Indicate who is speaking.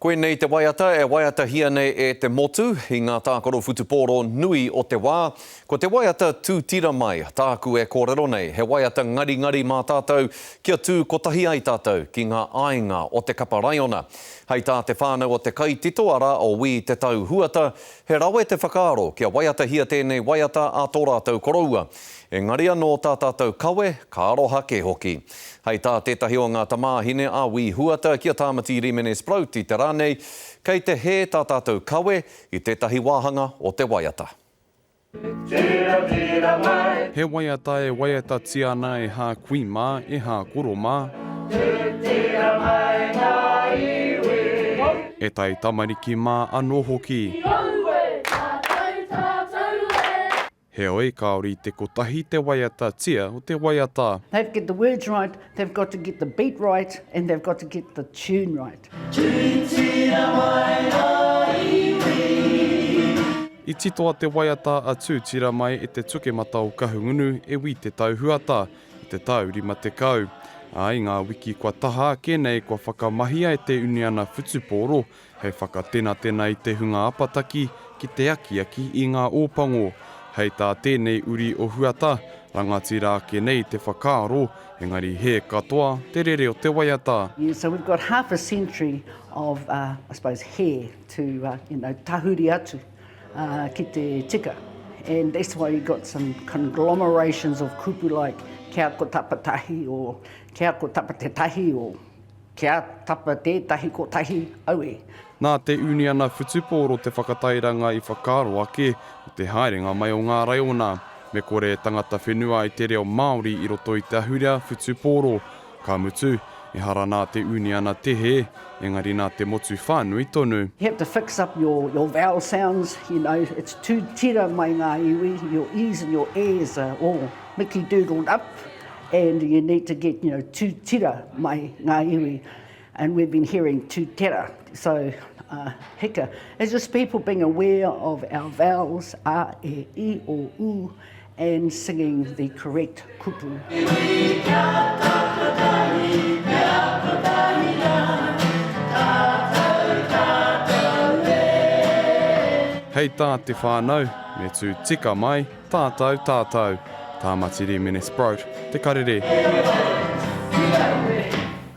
Speaker 1: Koinei te waiata e waiatahia nei e te motu i ngā tākaro whutupōro nui o te wā. Ko te waiata Tū Tira Mai tāku e kōrero nei, he waiata ngaringari mā tātou kia tū kotahi ai tātou ki ngā āinga o te kapa raiona. Hei tā te whānau o te kaitito arā o Wī Te Tau Huata, he rawe te whakaaro kia waiatahia tēnei waiata a tō rātou koroua. Engari anō tā tātou kawe, ka aroha kē hoki. Hei tā tētahi o ngā tamāhine a Wī Huata ki a Tāmati Rimene Sproat i te rā nei, kei te hē tā tātou kawe i tētahi wāhanga o te waiata.
Speaker 2: He waiata e waiatatia ana e hā kui mā, e hā koro mā. E tai tamariki mā anō hoki. Heoi, kāore i te kotahi te waiatatia o te waiata.
Speaker 3: They've get the words right, they've got to get the beat right and they've got to get the tune right.
Speaker 2: I titoa te waiata a Tūtira mai e te Tukemata o Kahungunu e Wī Te Tau Huata i te tau 50. Ā, i ngā wiki kua taha ake nei kua whakamahia e te Uniana Whutupōro hei whakatenatena i te hunga apataki ki te akiaki i ngā Ōpango. Hei tā tēnei uri o Huata, rangatira ake nei te whakaaro, engari hē katoa te rere o te waiata.
Speaker 3: Yeah, so we've got half a century of, uh, I suppose, hē to, uh, you know, tahuri atu uh, ki te tika. And that's why you got some conglomerations of kupu like kia ko tapatahi or kia ko tapatetahi or Kia tapa tētahi kotahi, aue.
Speaker 2: Nā te Uniana Whutupōro te whakatairanga i whakaaro ake o te haerenga mai o ngā raiona. Me kore e tangata whenua ai te reo Māori i roto i te ahurea whutupōro. Ka mutu, ehara nā te uniana te hē, engari nā te motu whānui tonu.
Speaker 3: You have to fix up your, your vowel sounds, you know, it's tū tira mai ngā iwi, your e's and your a's are all Mickey doodled up. And you need to get, you know, tū tira mai ngā iwi. And we've been hearing tū tera. So, uh, hika. It's just people being aware of our vowels, a, e, i, o, u, and singing the correct kupu.
Speaker 2: Hei tā te whānau, me tū tika mai. Tātou, tātou. Tāmati Rīmene Sproat, Te Karere.